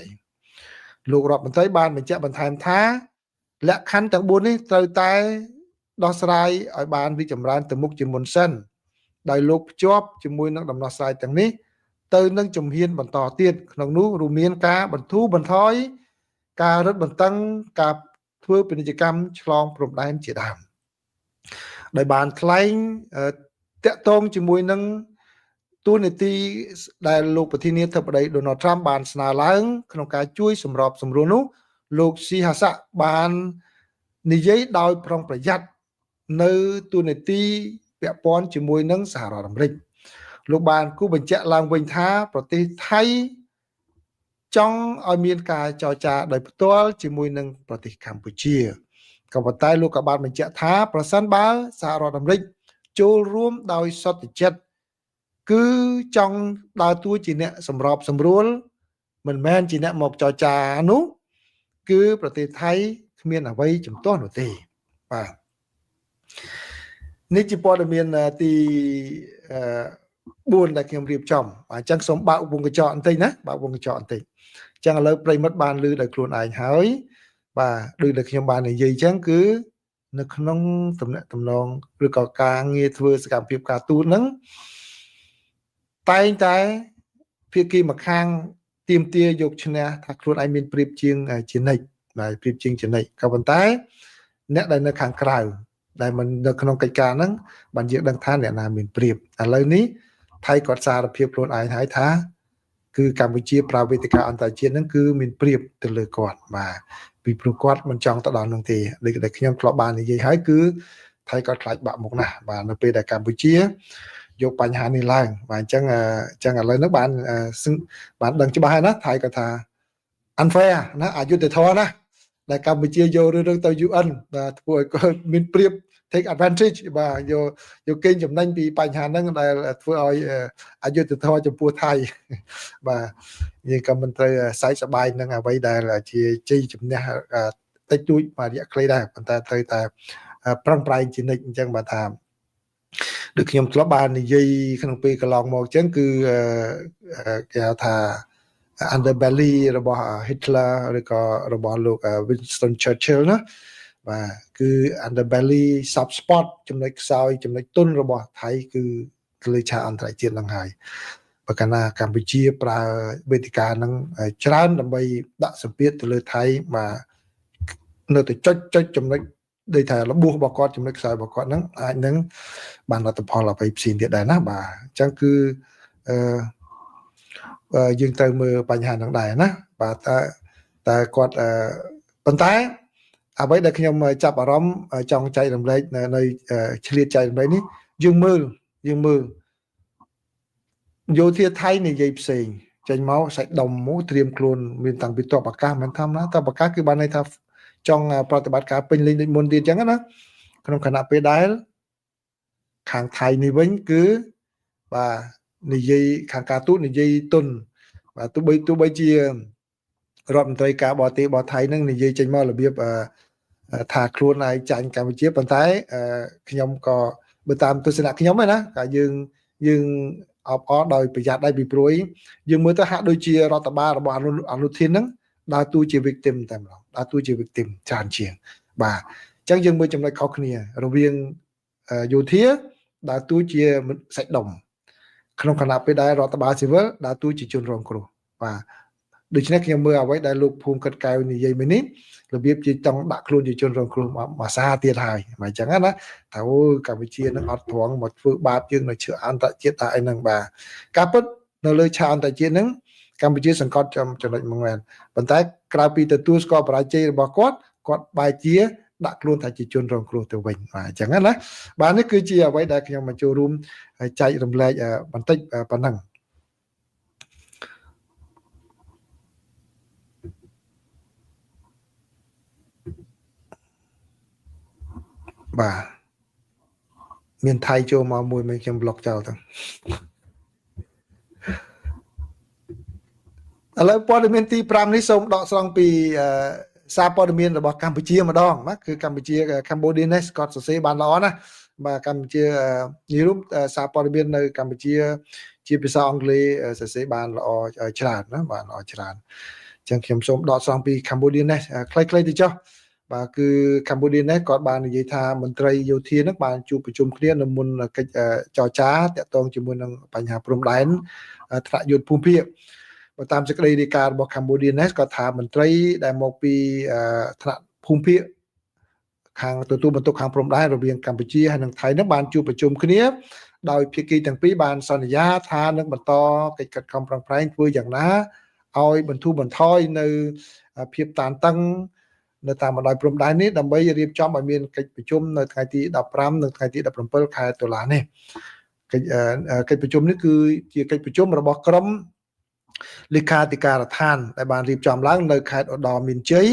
លោករដ្ឋមន្ត្រីបានបញ្ជាក់បន្ថែមថាលក្ខខណ្ឌទាំង4នេះត្រូវតែ ដោះស្រាយឲ្យបានរីកចម្រើនទៅមុខជាមុនសិនដោយលោកភ្ជាប់ជាមួយនឹងដំណោះស្រាយទាំងនេះទៅនឹងជំហានបន្តទៀតក្នុងនោះរួមមានការបន្ធូរបន្ថយការរឹតបន្តឹងការធ្វើពាណិជ្ជកម្មឆ្លងព្រំដែនជាដើមដោយបានថ្លែងតាក់ទងជាមួយនឹងទូនាទីដែលលោកប្រធានាធិបតីដូណាល់ត្រាំបានស្នើឡើងក្នុងការជួយសម្របសម្រួលនោះលោកស៊ីហាសាក់បាននិយាយដោយប្រុងប្រយ័ត្ននៅទូនាទីពាក់ព័ន្ធជាមួយនឹងសហរដ្ឋអាមេរិកលោកបានគូបញ្ជាក់ឡើងវិញថាប្រទេសថៃចង់ឲ្យមានការចរចាដោយផ្ទាល់ជាមួយនឹងប្រទេសកម្ពុជាក៏ប៉ុន្តែលោកក៏បានបញ្ជាក់ថាប្រសិនបើសហរដ្ឋអាមេរិកចូលរួមដោយសុទ្ធចិត្តគឺចង់ដើរតួជាអ្នកសម្របសម្រួលមិនមែនជាអ្នកមកចរចានោះគឺប្រទេសថៃគ្មានអ្វីជំទាស់នោះទេបាទនេះជាព័ត៌មានទី4ដែលខ្ញុំរៀបចំបាទអញ្ចឹងសូមបើកវងកញ្ចក់បន្តិចណាបើកវងកញ្ចក់បន្តិចអញ្ចឹងឥឡូវប្រិមិត្តបានឮដោយខ្លួនឯងហើយបាទដូចដែលខ្ញុំបាននិយាយអញ្ចឹងគឺនៅក្នុងតំណែងតំណងឬក៏ការងារធ្វើសកម្មភាពការទូតហ្នឹងតែងតែភាគីម្ខាងទាមទារយកឈ្នះថាខ្លួនឯងមានប្រៀបជាងជានិច្ចបាទប្រៀបជាងជានិច្ចក៏ប៉ុន្តែអ្នកដែលនៅខាងក្រៅដែលមិននៅក្នុងកិច្ចការហ្នឹងបានយើងដឹងថាអ្នកណាមានប្រៀបឥឡូវនេះថៃគាត់សារភាពខ្លួនឯងហើយថាគឺកម្ពុជាប្រើវេទិកាអន្តរជាតិហ្នឹងគឺមានប្រៀបទៅលើគាត់បាទពីព្រោះគាត់មិនចង់ទៅដល់នោះទេដូចដែលខ្ញុំធ្លាប់បាននិយាយហើយគឺថៃគាត់ខ្លាចបាក់មុខណាស់បាទនៅពេលដែលកម្ពុជាយកបញ្ហានេះឡើងបាទអញ្ចឹងឥឡូវនេះបានដឹងច្បាស់ហើយណាថៃគាត់ថា unfair ណាអយុត្តិធម៌ណាដែលកម្ពុជាយករឿងទៅ UN បាទធ្វើឲ្យគាត់មានប្រៀប take advantage បាទយកកេងចំណេញពីបញ្ហាហ្នឹងដែលធ្វើឲ្យអយុត្តិធម៌ចំពោះថៃបាទយើងក៏មិនត្រូវសើចសប្បាយនឹងអ្វីដែលជាជ័យជំនះតិចតួចមួយរយៈខ្លីដែរប៉ុន្តែត្រូវតែប្រឹងប្រែងជានិច្ចអញ្ចឹងបាទថាដូចខ្ញុំធ្លាប់បាននិយាយក្នុងពេលកន្លងមកអញ្ចឹងគឺគេហៅថា underbelly របស់ Hitler ឬក៏របស់លោក Winston Churchill ណាបាទគឺ underbelly soft spot ចំណុចខ្សោយចំណុចទន់របស់ថៃគឺទៅលើឆាកអន្តរជាតិហ្នឹងហើយបើកាលណាកម្ពុជាប្រើវេទិកាហ្នឹងច្រើនដើម្បីដាក់សម្ពាធទៅលើថៃបាទនៅតែចុចចំណុចដូចថារបួសរបស់គាត់ចំណុចខ្សោយរបស់គាត់ហ្នឹងអាចនឹងបានលទ្ធផលអ្វីផ្សេងទៀតដែរណាបាទអញ្ចឹងគឺអឺយើងត្រូវមើលបញ្ហាហ្នឹងដែរណាបាទតើគាត់ប៉ុន្តែអ្វីដែលខ្ញុំចាប់អារម្មណ៍ចង់ចែករំលែកនៅឆ្លៀតចែករំលែកនេះយើងមើលយោធាថៃនិយាយផ្សេងចេញមកសាច់ដុំមកត្រៀមខ្លួនមានតាំងពីទ័ពអាកាសមិនធម្មតាទ័ពអាកាសគឺបានន័យថាចង់ប្រតិបត្តិការពេញលេញដូចមុនទៀតអញ្ចឹងណាក្នុងខណៈពេលដែលខាងថៃនេះវិញគឺបាទនិយាយខាងការទូតនិយាយទុនបាទទោះបីជារដ្ឋមន្ត្រីការបរទេសរបស់ថៃនឹងនិយាយចេញមករបៀបថាខ្លួនឯងចាញ់កម្ពុជាប៉ុន្តែខ្ញុំក៏បើតាមទស្សនៈខ្ញុំឯណាក៏យើងអបអរដោយប្រយ័ត្នដែរពីព្រួយយើងមើលទៅហាក់ដូចជារដ្ឋបាលរបស់អនុធានហ្នឹងដើរតួជា victim តែម្ដងដើរតួជា victim ច្រើនជាងបាទអញ្ចឹងយើងមើលចំណុចខុសគ្នារវាងយោធាដើរតួជាសាច់ដុំក្នុងខណៈពេលដែលរដ្ឋបាលស៊ីវិលដើរតួជាជនរងគ្រោះបាទដូច្នេះខ្ញុំមើលអ្វីដែលលោកភូមិកិតកែវនិយាយមិញនេះរបៀបជាចង់ដាក់ខ្លួនជាជនរងគ្រោះមួយសាទៀតហើយមកអញ្ចឹងណាថាអូកម្ពុជានឹងអត់ត្រង់មកធ្វើបាបយើងនៅជឿអន្តរជាតិតែអីហ្នឹងបាទការពិតនៅលើឆាកអន្តរជាតិហ្នឹងកម្ពុជាសង្កត់ចំណុចមួយមែនប៉ុន្តែក្រៅពីទទួលស្គាល់បរាជ័យរបស់គាត់គាត់បែរជាដាក់ខ្លួនថាជាជនរងគ្រោះទៅវិញបាទអញ្ចឹងណាបាទនេះគឺជាអ្វីដែលខ្ញុំមកចូលរួមចែករំលែកបន្តិចប៉ុណ្ណឹងបាទមានថៃចូលមកមួយមិនខ្ញុំប្លុកចោលទៅឥឡូវព័ត៌មានទី5នេះសូមដកស្រង់ពីសារព័ត៌មានរបស់កម្ពុជាម្ដងណាគឺកម្ពុជា Cambodia News គាត់សរសេរបានល្អណាស់បាទកម្ពុជានិយាយរួមសារព័ត៌មាននៅកម្ពុជាជាភាសាអង់គ្លេសសរសេរបានល្អច្រើនណាបាទល្អច្រើនអញ្ចឹងខ្ញុំសូមដកស្រង់ពី Cambodia News ខ្លីៗទៅចុះ បាទគឺកម្ពុជានេះគាត់បាននិយាយថាមន្ត្រីយោធានឹងបានជួបប្រជុំគ្នានៅមុនកិច្ចចរចាតាក់ទងជាមួយនឹងបញ្ហាព្រំដែនថ្នាក់យុទ្ធភូមិភាគបើតាមសេចក្តីរាយការណ៍របស់ Cambodia Net គាត់ថាមន្ត្រីដែលមកពីថ្នាក់ភូមិភាគខាងទទួលបន្ទុកខាងព្រំដែនរវាងកម្ពុជាហើយនិងថៃនឹងបានជួបប្រជុំគ្នាដោយភាគីទាំងពីរបានសន្យាថានឹងបន្តកិច្ចខិតខំប្រឹងប្រែងធ្វើយ៉ាងណាឲ្យបន្ធូរបន្ថយនៅភាពតានតឹងនៅតាមបណ្ដោយព្រំដែននេះដើម្បីរៀបចំឲ្យមានកិច្ចប្រជុំនៅថ្ងៃទី15និងថ្ងៃទី17ខែតុលានេះកិច្ចកិច្ចប្រជុំនេះគឺជាកិច្ចប្រជុំរបស់ក្រុមលេខាធិការដ្ឋានដែលបានរៀបចំឡើងនៅខេត្តឧត្តរមានជ័យ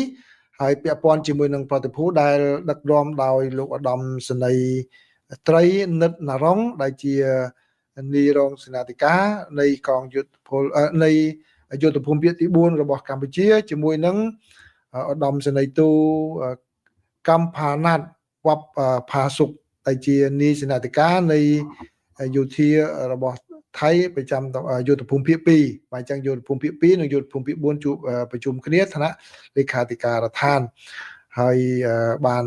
ហើយពាក់ព័ន្ធជាមួយនឹងប្រតិភូដែលដឹកនាំដោយលោកឧត្តមសេនីយ៍ត្រីនិតណារុងដែលជានាយរងសេនាធិការនៃកងយុទ្ធពលនៃយុទ្ធភូមិភាគទី4របស់កម្ពុជាជាមួយនឹងឧត្តមសេនីយ៍ទូកម្ផាណាត់វ៉ាប់ផាសុកដែលជានាយសេនាធិការនៃយោធារបស់ថៃប្រចាំយុទ្ធភូមិភាគ2បាទអញ្ចឹងយុទ្ធភូមិភាគ2និងយុទ្ធភូមិភាគ4ជួបប្រជុំគ្នាថ្នាក់លេខាធិការដ្ឋានហើយបាន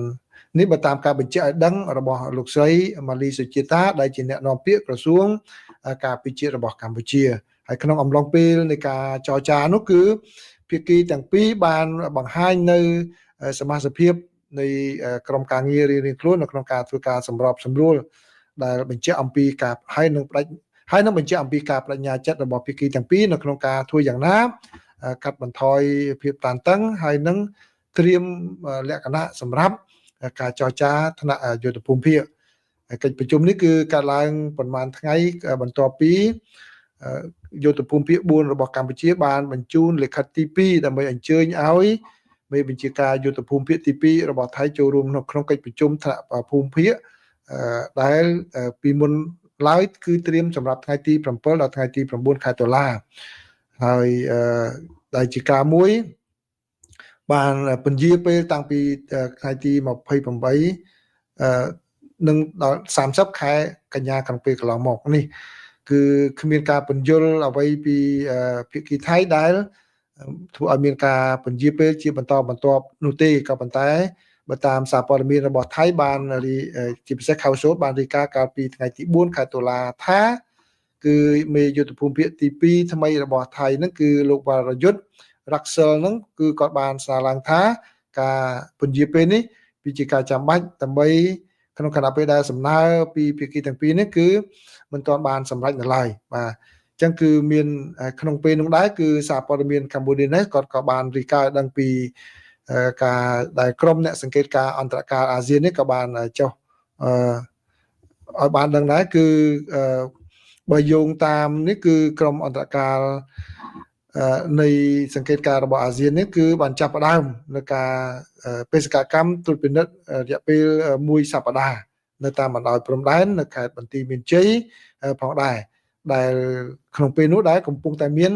នេះបើតាមការបញ្ជាក់ឲ្យដឹងរបស់លោកស្រីម៉ាលីសុជាតាដែលជាអ្នកនាំពាក្យក្រសួងការពារជាតិរបស់កម្ពុជាហើយក្នុងអំឡុងពេលនៃការចរចានោះគឺភាគីទាំងពីរបានបង្ហាញនៅសមាជិកភាពនៃក្រុមការងាររៀងៗខ្លួននៅក្នុងការធ្វើការសម្របសម្រួលដែលបញ្ជាក់អំពីការហើយនឹងផ្ដាច់ហើយនឹងបញ្ជាក់អំពីការបដិញ្ញាចិត្តរបស់ភាគីទាំងពីរនៅក្នុងការធ្វើយ៉ាងណាកាត់បន្ថយភាពតានតឹងហើយនឹងត្រៀមលក្ខណៈសម្រាប់ការចរចាថ្នាក់យុទ្ធភូមិភាគកិច្ចប្រជុំនេះគឺកើតឡើងប្រហែលថ្ងៃបន្ទាប់ពីយុទ្ធភូមិភាគ4របស់កម្ពុជាបានបញ្ជូនលិខិតទី2ដើម្បីអញ្ជើញឲ្យមេបញ្ជាការយុទ្ធភូមិភាគទី2របស់ថៃចូលរួមនៅក្នុងកិច្ចប្រជុំថ្នាក់ភូមិភាគដែលពីមុនឡើយគឺត្រៀមសម្រាប់ថ្ងៃទី7ដល់ថ្ងៃទី9ខែតុលាហើយដែលជាការមួយបានពន្យាពេលតាំងពីថ្ងៃទី28និងដល់30ខែកញ្ញាក្នុងពេលកន្លងមកនេះគឺគ្មានការពន្យល់អ្វីពីភាគីថៃដែលធ្វើឲ្យមានការពន្យាពេលជាបន្តបន្ទាប់នោះទេក៏ប៉ុន្តែបើតាមសារព័ត៌មានរបស់ថៃបានជាពិសេសខៅសូតបានរាយការណ៍កាលពីថ្ងៃទី4ខែតុលាថាគឺមេយុទ្ធភូមិភាគទី2ថ្មីរបស់ថៃហ្នឹងគឺលោកវរយុទ្ធរ៉ាក់សិលហ្នឹងគឺគាត់បានស្នើឡើងថាការពន្យាពេលនេះវាជាការចាំបាច់ដើម្បីក្នុងខណៈពេលដែលសំណើពីភាគីទាំងពីរនេះគឺមិនទាន់បានសម្រេចនៅឡើយបាទអញ្ចឹងគឺមានក្នុងពេលនោះដែរគឺសារព័ត៌មាន Cambodia Net គាត់ក៏បានរាយការណ៍ដឹងពីការដែលក្រុមអ្នកសង្កេតការអន្តរការអាស៊ាននេះក៏បានចុះឲ្យបានដឹងដែរគឺបើយោងតាមនេះគឺក្រុមអន្តរការនៃសង្កេតការរបស់អាស៊ាននេះគឺបានចាប់ផ្ដើមនៅការបេសកកម្មត្រួតពិនិត្យរយៈពេលមួយសប្តាហ៍នៅតាមបណ្ដោយព្រំដែននៅខេត្តបន្ទាយមានជ័យផងដែរដែលក្នុងពេលនោះដែរកំពុងតែមាន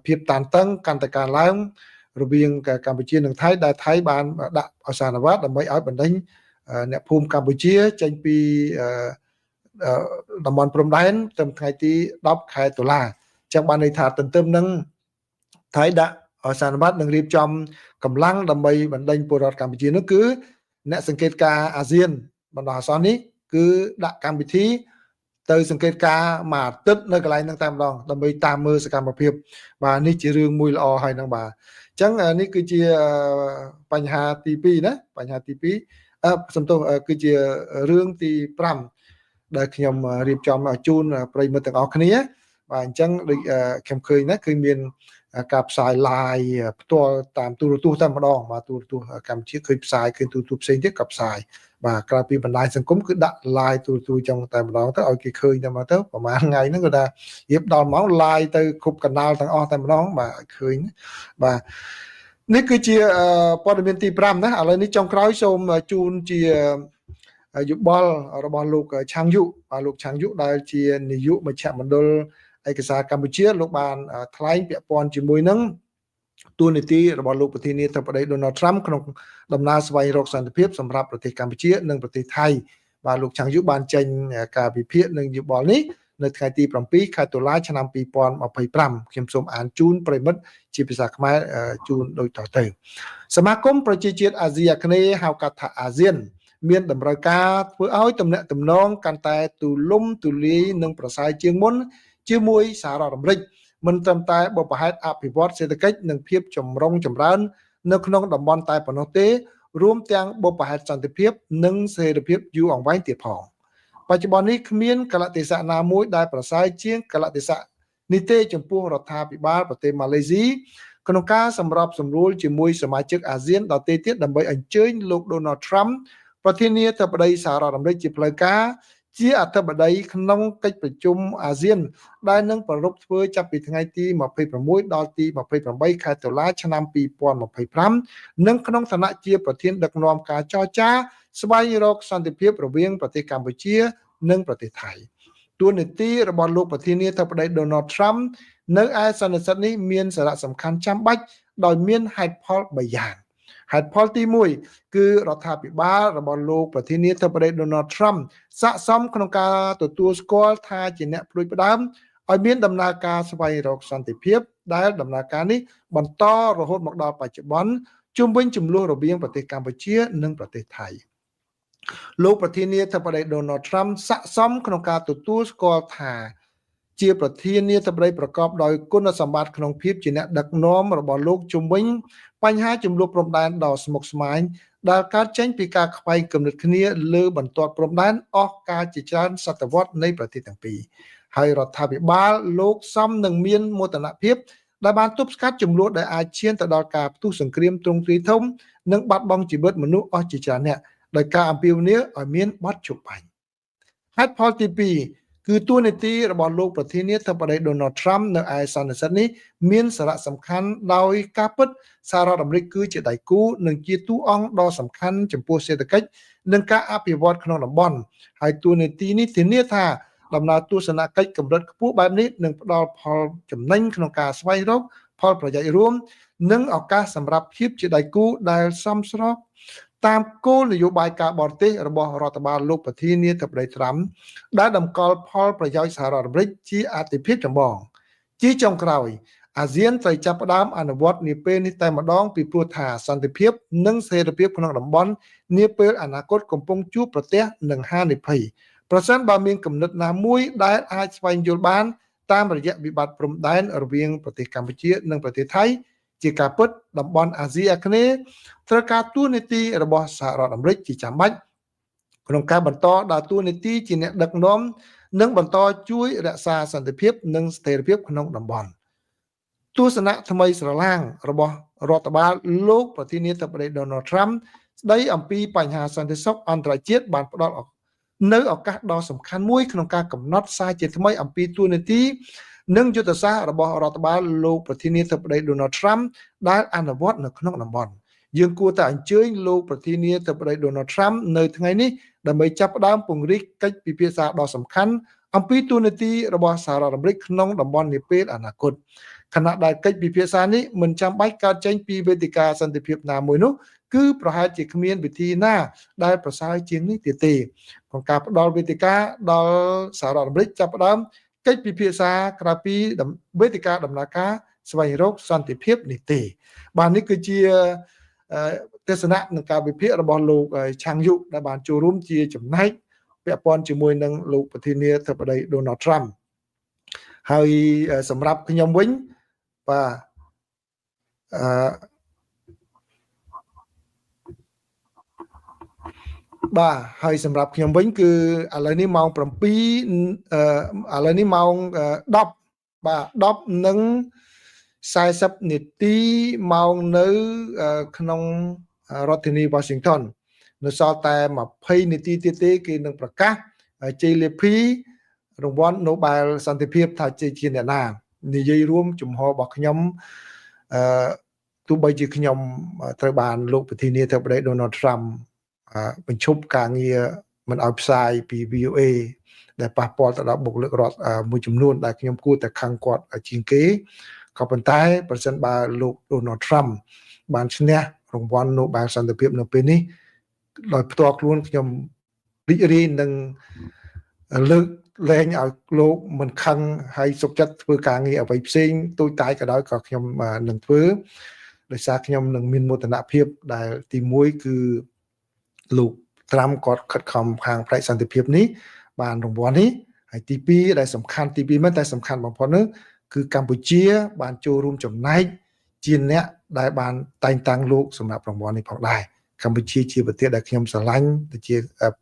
ភាពតានតឹងកាន់តែកើនឡើងរវាងកម្ពុជានិងថៃដែលថៃបានដាក់ឱសានវាទដើម្បីឲ្យបណ្ដេញអ្នកភូមិកម្ពុជាចេញពីតំបន់ព្រំដែនត្រឹមថ្ងៃទី10ខែតុលាអញ្ចឹងបានន័យថាទន្ទឹមនឹងថៃដាក់ឱសានវាទនឹងរៀបចំកម្លាំងដើម្បីបណ្ដេញពលរដ្ឋកម្ពុជានោះគឺអ្នកសង្កេតការអាស៊ានបណ្ដោះអាសន្ននេះគឺដាក់កម្មវិធីទៅសង្កេតការមួយអាទិត្យនៅកន្លែងហ្នឹងតែម្ដងដើម្បីតាមមើលសកម្មភាពបាទនេះជារឿងមួយល្អហើយហ្នឹងបាទអញ្ចឹងនេះគឺជាបញ្ហាទី2ណាបញ្ហាទី2សំទោសគឺជារឿងទី5ដែលខ្ញុំរៀបចំជូនប្រិយមិត្តទាំងអស់គ្នាបាទអញ្ចឹងដូចខ្ញុំឃើញណាគឺមានការផ្សាយ live ផ្ទាល់តាមទូរទស្សន៍តែម្ដងបាទទូរទស្សន៍កម្ពុជាឃើញផ្សាយឃើញទូរទស្សន៍ផ្សេងទៀតក៏ផ្សាយបាទក្រៅពីបណ្ដាញសង្គមគឺដាក់ live ទូរទស្សន៍ចឹងតែម្ដងទៅឲ្យគេឃើញតែមកទៅប្រហែលថ្ងៃហ្នឹងគាត់ថារៀបដល់ម៉ោង live ទៅគ្រប់កណ្ដាលទាំងអស់តែម្ដងបាទឲ្យឃើញបាទនេះគឺជាព័ត៌មានទី5ណាឥឡូវនេះចុងក្រោយសូមជូនជាយោបល់របស់លោកឆាងយុបាទលោកឆាងយុដែលជានាយកមជ្ឈមណ្ឌលឯកសារកម្ពុជាលោកបានថ្លែងពាក់ព័ន្ធជាមួយនឹងតួនាទីរបស់លោកប្រធានាធិបតី Donald Trump ក្នុងដំណើរស្វែងរកសន្តិភាពសម្រាប់ប្រទេសកម្ពុជានិងប្រទេសថៃបាទលោកឆាងយុបានចេញការវិភាគនិងយោបល់នេះ នៅថ្ងៃទី7ខែតុលាឆ្នាំ2025ខ្ញុំសូមអានជូនប្រិមិត្តជាភាសាខ្មែរជូនដូចតទៅសមាគមប្រជាជាតិអាស៊ីអាគ្នេយ៍ហៅកាត់ថាអាស៊ានមានតម្រូវការធ្វើឲ្យទំនាក់ទំនងកាន់តែទូលំទូលាយនិងប្រសើរជាងមុនជាមួយសហរដ្ឋអាមេរិកមិនត្រឹមតែបុព្វហេតុអភិវឌ្ឍសេដ្ឋកិច្ចនិងភាពចម្រុងចម្រើននៅក្នុងតំបន់តែប៉ុណ្ណោះទេរួមទាំងបុព្វហេតុសន្តិភាពនិងសេរីភាពយូរអង្វែងទៀតផងបច្ចុប្បន្ននេះគ្មានកលៈទេសៈណាមួយដែលប្រសើរជាងកលៈទេសៈនេះទេចំពោះរដ្ឋាភិបាលប្រទេសម៉ាឡេស៊ីក្នុងការសម្របសម្រួលជាមួយសមាជិកអាស៊ានដទៃទៀតដើម្បីអញ្ជើញលោក Donald Trump ប្រធានាធិបតីសហរដ្ឋអាមេរិកជាផ្លូវការជាអធិបតីក្នុងកិច្ចប្រជុំអាស៊ានដែលនឹងប្រារព្ធធ្វើចាប់ពីថ្ងៃទី26ដល់ទី28ខែតុលាឆ្នាំ2025និងក្នុងឋានៈជាប្រធានដឹកនាំការចរចាស្វែងរកសន្តិភាពរវាងប្រទេសកម្ពុជានិងប្រទេសថៃតួនាទីរបស់លោកប្រធានាធិបតី Donald Trump នៅឯសន្និសីទនេះមានសារៈសំខាន់ចាំបាច់ដោយមានហេតុផល3យ៉ាងហេតុផលទី1គឺរដ្ឋាភិបាលរបស់លោកប្រធានាធិបតី Donald Trump ស័ក្តិសមក្នុងការទទួលស្គាល់ថាជាអ្នកផ្ដួចផ្ដើមឲ្យមានដំណើរការស្វែងរកសន្តិភាពដែលដំណើរការនេះបន្តរហូតមកដល់បច្ចុប្បន្នជុំវិញចំនួនរវាងប្រទេសកម្ពុជានិងប្រទេសថៃលោកប្រធានាធិបតី Donald Trump ស័ក្តិសមក្នុងការទទួលស្គាល់ថាជាប្រធានាធិបតីប្រកបដោយគុណសម្បត្តិក្នុងភាពជាអ្នកដឹកនាំរបស់លោកជុំវិញបញ្ហាចំនួនព្រំដែនដ៏ស្មុគស្មាញដែលកើតចេញពីការខ្វែងគំនិតគ្នាលើបន្ទាត់ព្រំដែនអស់កាលជាច្រើនសតវត្សនៃប្រទេសទាំងពីរហើយរដ្ឋាភិបាលលោកសមនឹងមានមោទនភាពដែលបានទប់ស្កាត់ចំនួនដែលអាចឈានទៅដល់ការផ្ទុះសង្គ្រាមទ្រង់ទ្រាយធំនិងបាត់បង់ជីវិតមនុស្សអស់ជាច្រើនអ្នកដោយការអំពាវនាវឲ្យមានបទជប់បាញ់ហេតុផលទី2គឺតួនាទីរបស់លោកប្រធានាធិបតី Donald Trump នៅឯសន្និសីទនេះមានសារៈសំខាន់ដោយការពិតសហរដ្ឋអាមេរិកគឺជាដៃគូនិងជាតួអង្គដ៏សំខាន់ចំពោះសេដ្ឋកិច្ចនិងការអភិវឌ្ឍក្នុងតំបន់ហើយតួនាទីនេះធានាថាដំណើរទស្សនកិច្ចកម្រិតខ្ពស់បែបនេះនឹងផ្ដល់ផលចំណេញក្នុងការស្វែងរកផលប្រយោជន៍រួមនិងឱកាសសម្រាប់ភាពជាដៃគូដែលសមស្របតាមគោលនយោបាយការបរទេសរបស់រដ្ឋបាលលោកប្រធានាធិបតីត្រាំដែលតម្កល់ផលប្រយោជន៍សហរដ្ឋអាមេរិកជាអាទិភាពចម្បងជាចុងក្រោយអាស៊ានត្រូវចាប់ផ្ដើមអនុវត្តនាពេលនេះតែម្ដងពីព្រោះថាសន្តិភាពនិងសេរីភាពក្នុងតំបន់នាពេលអនាគតកំពុងជួបប្រទះនឹងហានិភ័យប្រសិនបើមានគំនិតណាមួយដែលអាចស្វែងយល់បានតាមរយៈវិបត្តិព្រំដែនរវាងប្រទេសកម្ពុជានិងប្រទេសថៃជាការពិតតំបន់អាស៊ីអាគ្នេយ៍ត្រូវការតួនាទីរបស់សហរដ្ឋអាមេរិកជាចាំបាច់ក្នុងការបន្តដើរតួនាទីជាអ្នកដឹកនាំនិងបន្តជួយរក្សាសន្តិភាពនិងស្ថិរភាពក្នុងតំបន់ទស្សនៈថ្មីស្រឡាងរបស់រដ្ឋបាលលោកប្រធានាធិបតី Donald Trump ស្ដីអំពីបញ្ហាសន្តិសុខអន្តរជាតិបានផ្ដល់នៅឱកាសដ៏សំខាន់មួយក្នុងការកំណត់សារជាថ្មីអំពីតួនាទីនិងយុទ្ធសាស្ត្ររបស់រដ្ឋបាលលោកប្រធានាធិបតី Donald Trump ដែលអនុវត្តនៅក្នុងតំបន់យើងគួរតែអញ្ជើញលោកប្រធានាធិបតី Donald Trump នៅថ្ងៃនេះដើម្បីចាប់ផ្ដើមពង្រីកកិច្ចពិភាក្សាដ៏សំខាន់អំពីតួនាទីរបស់សហរដ្ឋអាមេរិកក្នុងតំបន់នាពេលអនាគតខណៈដែលកិច្ចពិភាក្សានេះមិនចាំបាច់កើតចេញពីវេទិកាសន្តិភាពណាមួយនោះគឺប្រហែលជាគ្មានវិធីណាដែលប្រសើរជាងនេះទៀតទេក្នុងការផ្ដល់វេទិកាដល់សហរដ្ឋអាមេរិកចាប់ផ្ដើមកិច្ចពិភាក្សាក្រៅពីវេទិកាដំណើរការស្វែងរកសន្តិភាពនេះទេបាទនេះគឺជាទស្សនៈនិងការវិភាគរបស់លោកឆាងយុដែលបានចូលរួមជាចំណែកពាក់ព័ន្ធជាមួយនឹងលោកប្រធានាធិបតី Donald Trump ហើយសម្រាប់ខ្ញុំវិញបាទអឺបាទហើយសម្រាប់ខ្ញុំវិញគឺឥឡូវនេះម៉ោង7ឥឡូវនេះម៉ោង10បាទ10និង40នាទីម៉ោងនៅក្នុងរដ្ឋធានី Washington នៅសល់តែ20នាទីទៀតទេគេនឹងប្រកាសជ័យលាភីរង្វាន់ Nobel សន្តិភាពថាជាអ្នកណានិយាយរួមជំហររបស់ខ្ញុំអឺទោះបីជាខ្ញុំត្រូវបានលោកប្រធានាធិបតី Donald Trump បញ្ឈប់ការងារមិនឲ្យផ្សាយពី VOA ដែលប៉ះពាល់ទៅដល់បុគ្គលិករដ្ឋមួយចំនួនដែលខ្ញុំគួរតែខឹងគាត់ជាងគេក៏ប៉ុន្តែប្រសិនបើលោក Donald Trump បានឈ្នះរង្វាន់ Nobel សន្តិភាពនៅពេលនេះដោយផ្ទាល់ខ្លួនខ្ញុំរីករាយនឹងលើក លែងឲ្យលោកមិនខឹងហើយសុខចិត្តធ្វើការងារអ្វីផ្សេងតូចតាចក៏ដោយក៏ខ្ញុំនឹងធ្វើដោយសារខ្ញុំនឹងមានមោទនភាពដែលទី1គឺលោកត្រាំគាត់ខិតខំខាងផ្នែកសន្តិភាពនេះបានរង្វាន់នេះហើយទី2ដែលសំខាន់ទី2មិនតែសំខាន់បំផុតនោះគឺកម្ពុជាបានចូលរួមចំណែកជាអ្នកដែលបានតែងតាំងលោកសម្រាប់រង្វាន់នេះផងដែរកម្ពុជាជាប្រទេសដែលខ្ញុំស្រឡាញ់ដែលជា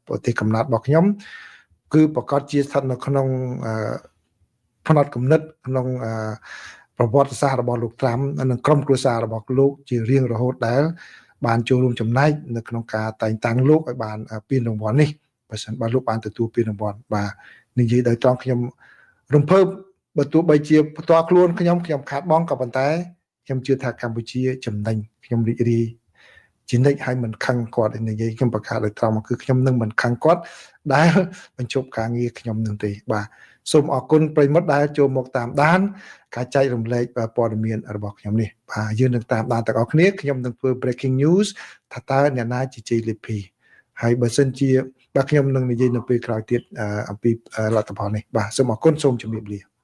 ប្រទេសកំណើតរបស់ខ្ញុំគឺប្រកាសជាស្ថិតនៅក្នុងផ្នត់គំនិតក្នុងប្រវត្តិសាស្ត្ររបស់លោកត្រាំនិងក្រុមគ្រួសាររបស់លោកជារៀងរហូតដែលបានចូលរួមចំណែកនៅក្នុងការតែងតាំងលោកឲ្យបានពានរង្វាន់នេះបើសិនបើលោកបានទទួលពានរង្វាន់បាទនិយាយដោយត្រង់ខ្ញុំរំភើបបើទោះបីជាផ្ទាល់ខ្លួនខ្ញុំខ្ញុំខាតបង់ក៏ប៉ុន្តែខ្ញុំជឿថាកម្ពុជាចំណេញខ្ញុំរីករាយជានិច្ចហើយមិនខឹងគាត់និយាយខ្ញុំប្រកាសដោយត្រង់មកគឺខ្ញុំនឹងមិនខឹងគាត់ដែលបញ្ឈប់ការងារខ្ញុំនឹងទេបាទសូមអរគុណប្រិយមិត្តដែលចូលមកតាមដានការចែករំលែកព័ត៌មានរបស់ខ្ញុំនេះបាទយើងនឹងតាមដានទាំងអស់គ្នាខ្ញុំនឹងធ្វើ breaking news ថាតើអ្នកណាជាជ័យលាភីហើយបើសិនជាបាទខ្ញុំនឹងនិយាយនៅពេលក្រោយទៀតអំពីលទ្ធផលនេះបាទសូមអរគុណសូមជម្រាបលា។